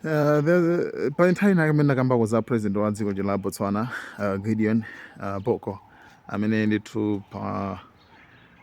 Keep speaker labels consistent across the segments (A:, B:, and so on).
A: Pali nthawi ina imene ndakambako za president wa dziko la Botswana, Gideon Boko, amene ndithu pa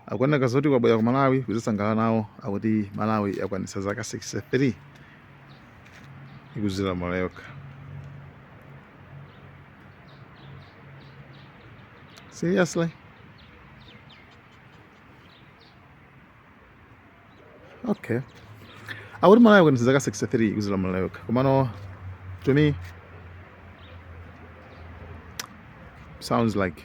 A: akuoneka zoti kwabwera ku Malawi kuzasangalala nawo, akuti Malawi yakwanitsa zaka 63 ikuzilamula yokha. Seriously? Okay, akuti Malawi yakwanitsa zaka 63 ikuzilamulira yokha, komano to me sounds like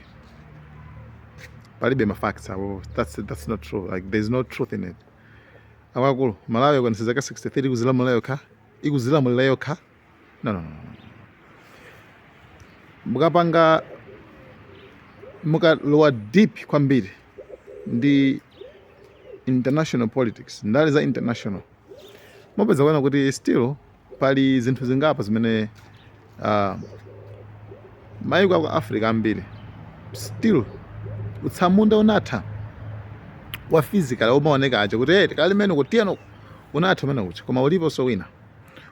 A: palibe ma facts apo. That's not true. Like, there's no truth in it. Akuluakulu, Malawi yakwanitsa zaka 63 ikuzilamulira yokha, ikuzilamulira yokha? No, no, no, no. Mukapanga, mukalowa deep kwambiri ndi international politics, ndale za international, mupeza kuona kuti still pali zinthu zingapo zimene maiko aku Africa ambiri still utsamunda unatha wa physical umaoneka aja kuti, "Hey, tikalimene kutiyeno," unatha umene ucha, koma uliponso wina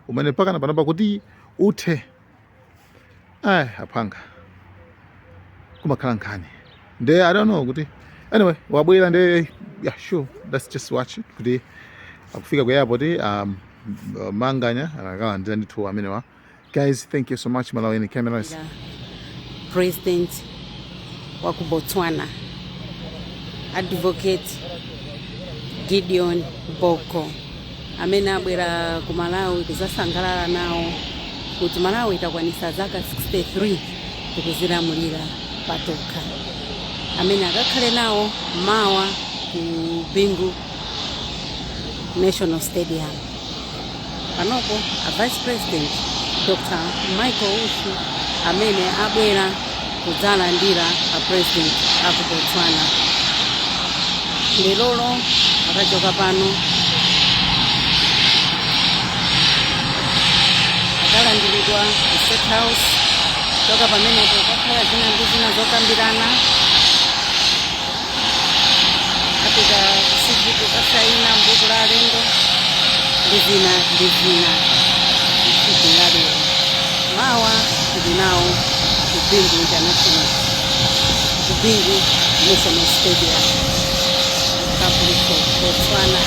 A: umene pakana panopa kuti uthe, ayi aphwanga, kumakhala nkhani. Nde I don't know kuti, anyway, wabwera nde, yeah, sure, let's just watch it kuti akufika ku airport, Manganya anakalandira ndithu amenewa. Guys, thank you so much. Malawi Cameras.
B: President wa ku Botswana, Advocate Gideon Boko, amene abwera ku Malawi kuzasangalala nawo kuti Malawi itakwanisa zaka 63 tikuzilamulira patokha, amene akakhale nawo mawa ku Bingu National Stadium. Panopo a Vice President Dr Michael Usi amene abwera kudzalandira a President aku Botswana lerolo. Akachoka pano akalandiridwa ku State House. Choka pamenepo kakhala zina ndi zina zokambirana, apita ku Civic kukasaina mbuku la alendo ndi zina ndi zina. Tsiku la lero, mawa tili nawo ku Bingu International, ku Bingu National Stadium, Republic of Botswana.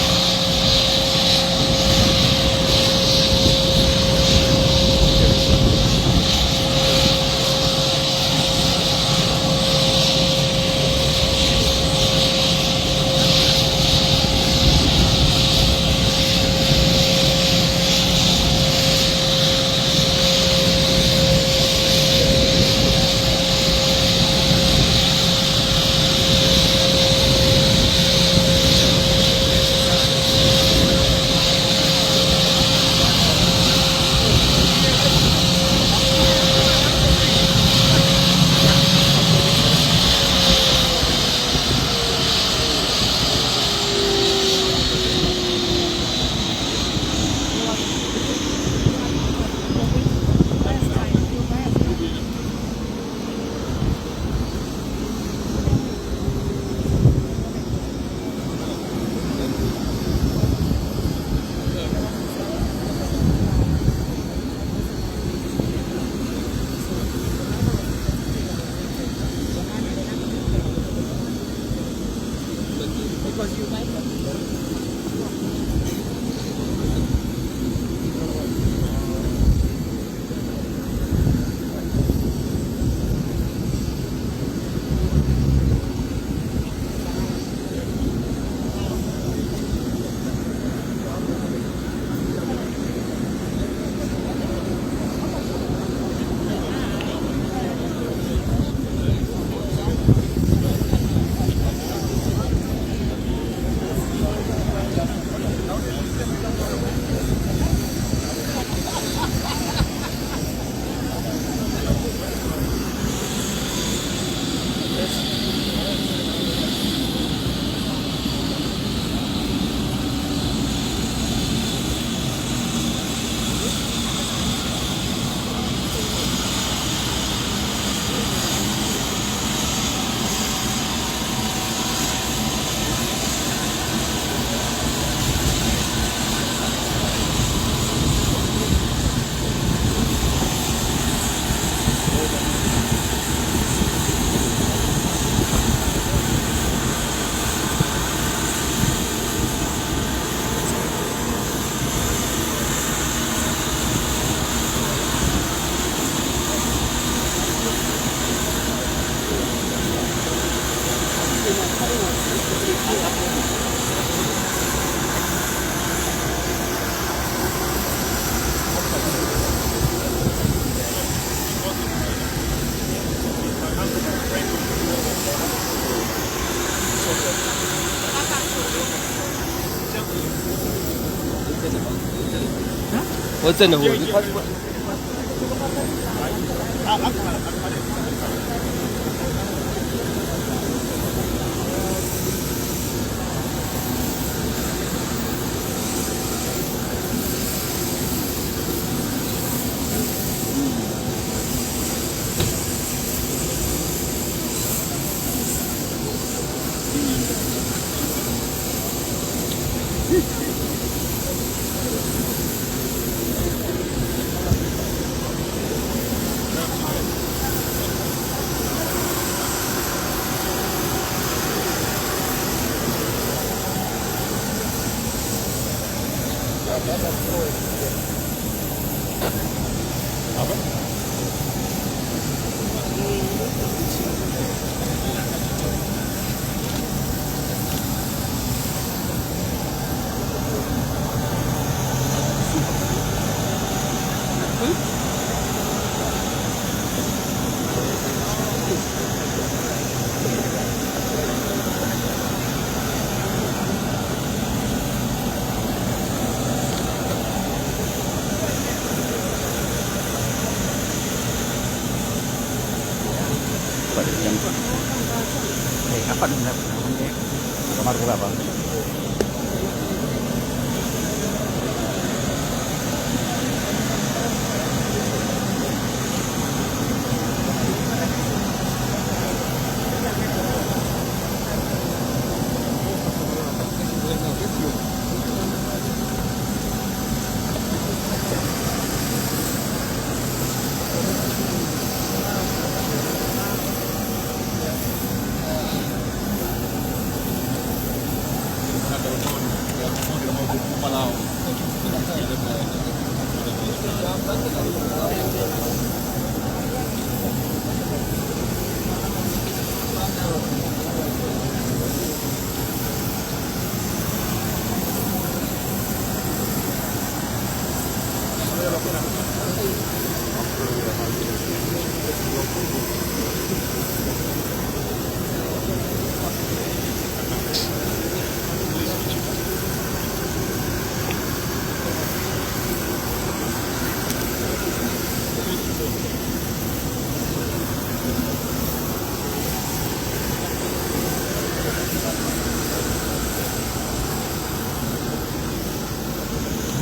C: 我真的我。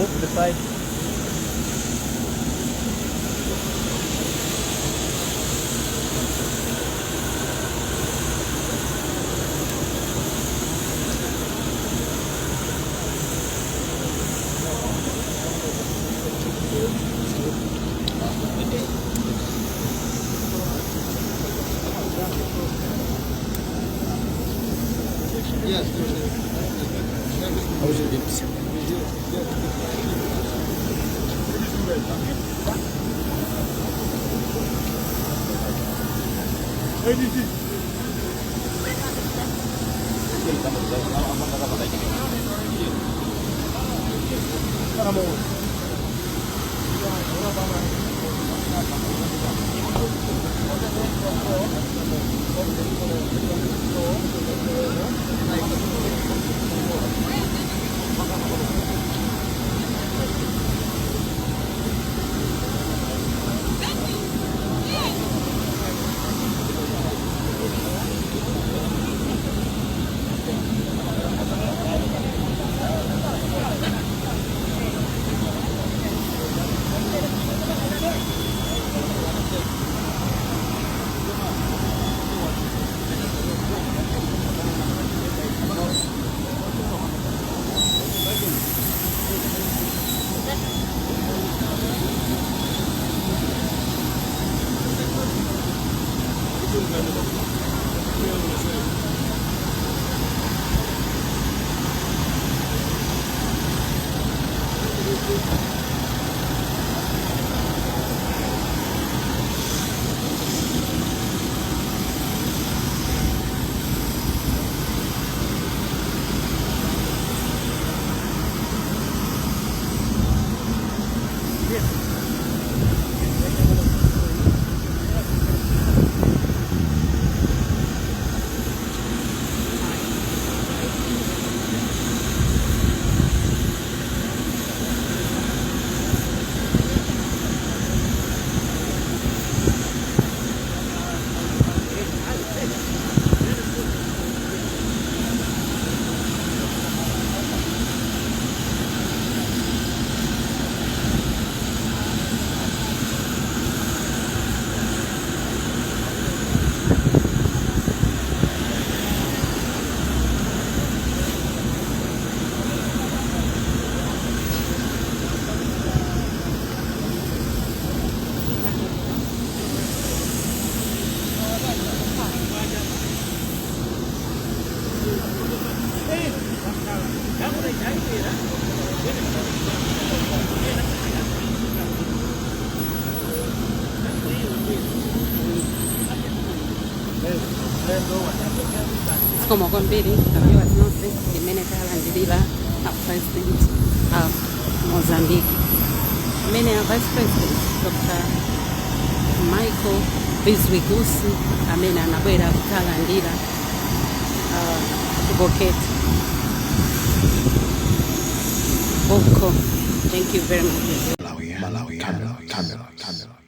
D: Move to the side.
B: Zikomo kwambiri viewers nonse, limene talandirira a President a Mozambique, amene a Vice President Dr Michael Bizwick Usi amene anabwera kutalandira ku Boquete uko. Thank you very much.
A: Malawi, Malawi, Camera, Camera, Camera.